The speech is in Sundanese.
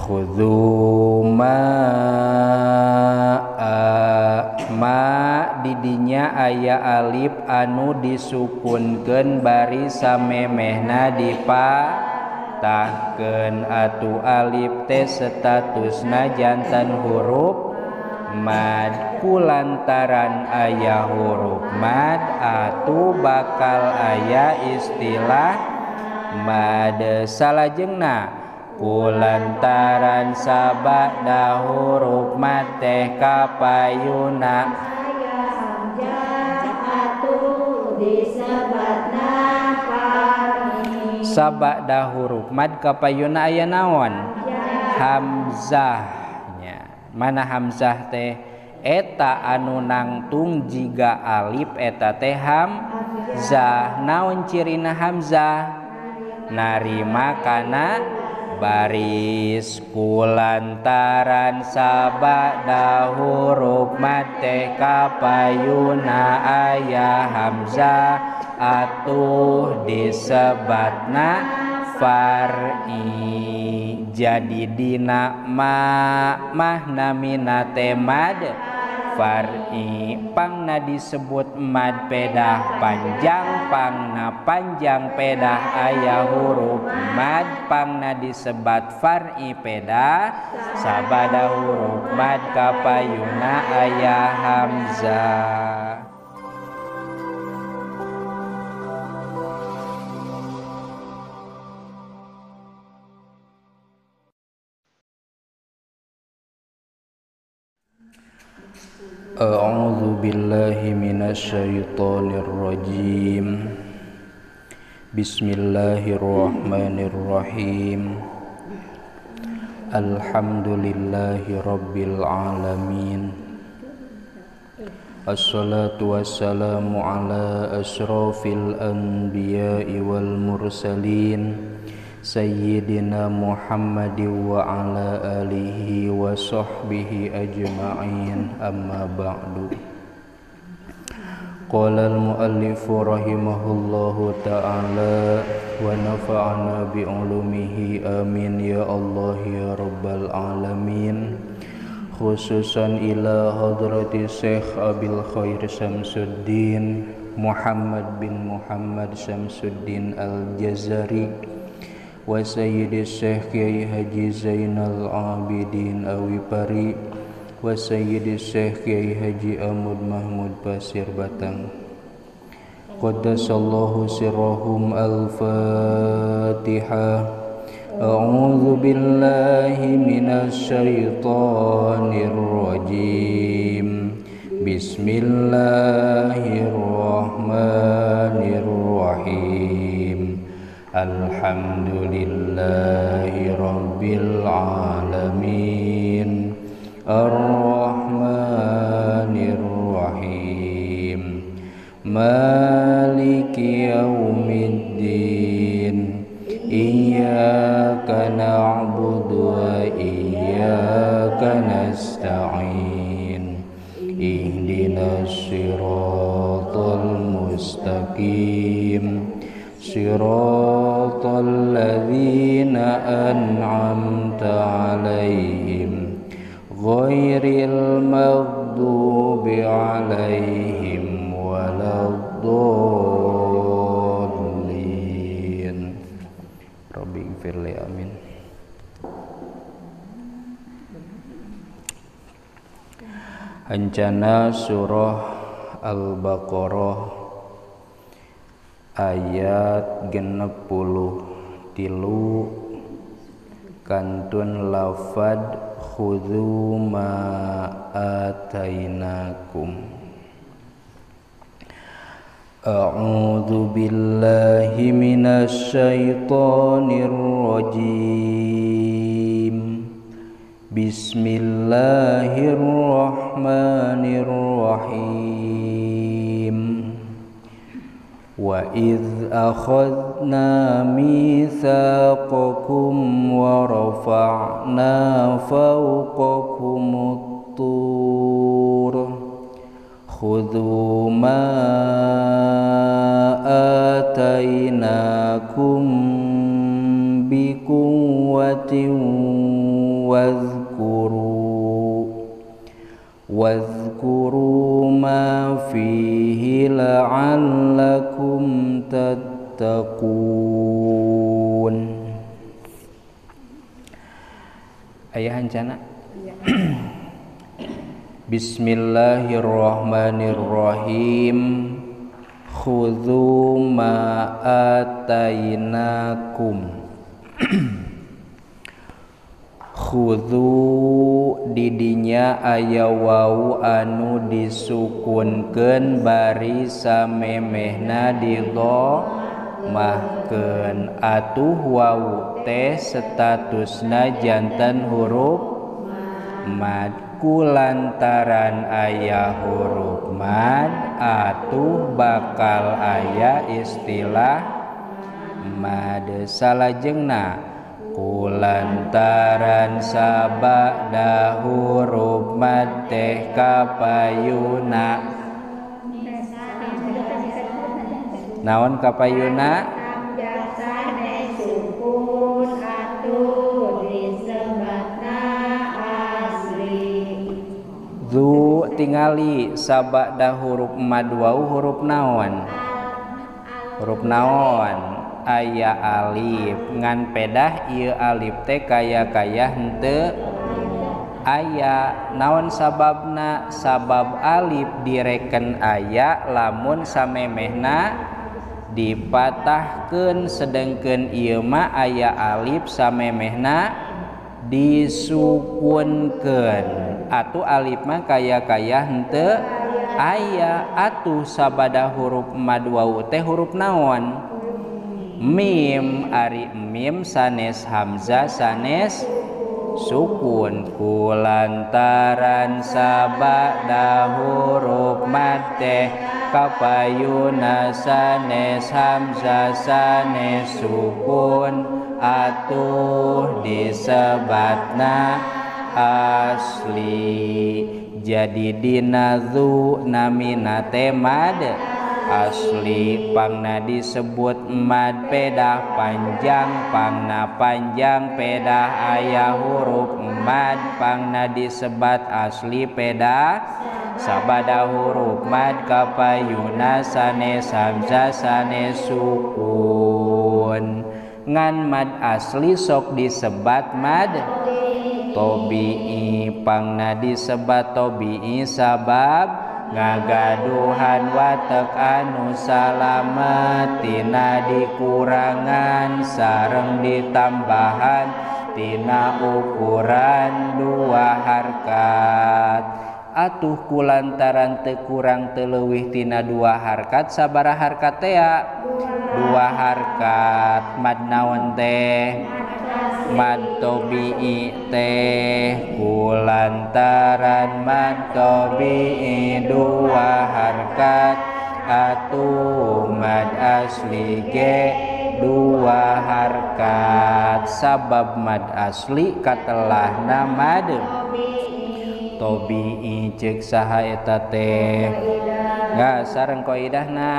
Khudzu ma ma didinya aya alif anu disukunkeun bari samemehna dipatahkeun atuh alif teh statusna janten huruf mad. Kulantaran aya huruf mad atuh bakal aya istilah mad. Salajengna kulantaran sabada huruf mad teh kapayuna aya hamzah atuh disebatna far'i. Sabada huruf mad kapayuna aya naon? Hamzah nya. Mana hamzah teh? Eta anu nangtung jiga alif eta teh hamzah. Naon cirina hamzah? Narima kana baris. Kulantaran sabada huruf mad teh kapayuna aya hamzah atuh disebatna far'i. Jadi dina ma mah namina teh mad far'i, pangna disebut mad pedah panjang, pangna panjang pedah aya huruf mad, pangna disebat far'i pedah sabada huruf mad kapayuna aya hamzah. A'udzu billahi minasyaitonir rajim. Bismillahirrahmanirrahim. Alhamdulillahi rabbil alamin. Assalatu wassalamu ala asyrafil anbiya'i wal mursalin sayyidina Muhammadin wa ala alihi wa sahbihi ajma'in. Amma ba'du. Qala al-muallifu rahimahullahu ta'ala wa nafa'ana bi'ulumihi amin ya Allah ya rabbal alamin. Khususan ila hadrati Syekh Abil Khair Samsuddin Muhammad bin Muhammad Samsuddin Al-Jazari wa Sayyidi Syekh Kiai Haji Zainal Abidin Awipari wa Sayyidi Syekh Kiai Haji Ahmad Mahmud Pasir Batang. Qaddasallahu sirrahum. Al-Fatihah. A'udzu billahi minasy syaithanir rajim. Bismillahirrahmanirrahim. Alhamdulillahi rabbil alamin. Arrahmanir rahim. Maliki yaumiddin. Iyyaka na'budu wa iyyaka nasta'in. Ihdinas siratal mustaqim. Siratal ladzina an'amta 'alaihim ghairil maghdubi 'alaihim waladdallin. Rabbi ighfirli, amin. Rencana surah Al-Baqarah ayat 63 kantun lafad khudzu ma atainakum. A'udzu billahi minasy syaithanir rajim. Bismillahirrahmanirrahim. Wa idh akhadna mitsaqakum wa rafa'na fawqakumut tur khudhu ma atainakum biquwwatin Wadhkuru ma fihi la'allakum tattaqun. Ayah hancana. Bismillahirrahmanirrahim. Khudhu ma atainakum. Khudhu didinya aya wau anu disukunkeun bari samemehna didhammahkeun. Atuh wau teh statusna janten huruf mad. Kulantaran aya huruf mad atuh bakal aya istilah mad. Salajengna kulantaran sabada huruf mad teh kapayuna. Naon kapayuna? Zu tingali sabada huruf mad wau huruf naon? Huruf naon? Aya alif ngan pedah ieu alif teh kaya-kaya henteu aya. Naon sababna? Sabab alif direken aya lamun samemehna dipatahkeun, sedengkeun ieu mah aya alif samemehna disukunkeun. Atuh alif mah kaya-kaya henteu aya. Atuh sabada huruf mad wau teh huruf naon? Mim. Ari mim sanes hamzah sanes sukun. Kulantaran sabada huruf mad teh kapayuna sanes hamzah sanes sukun atuh disebatna asli. Jadi dina zu namina teh mad asli, pangna disebut mad pedah panjang, pangna panjang pedah aya huruf mad, pangna disebat asli pedah sabada huruf mad kapayuna sanes hamzah sanes sukun. Ngan mad asli sok disebat mad tobi'i, pangna disebat tobi'i sabab ngagaduhan watek anu salamet tina dikurangan sareng ditambahan tina ukuran dua harkat. Atuh kulantaran teu kurang teu leuwih tina dua harkat, sabaraha harkat teh ya? Dua harkat. Mad naon teh? Mad tobi'i teh. Kulantaran mad tobi'i dua harkat atuh mad asli ge dua harkat. Sabab mad asli katelahna mad tobi'i. Ceuk saha eta teh? Nggak sareng kaidahna.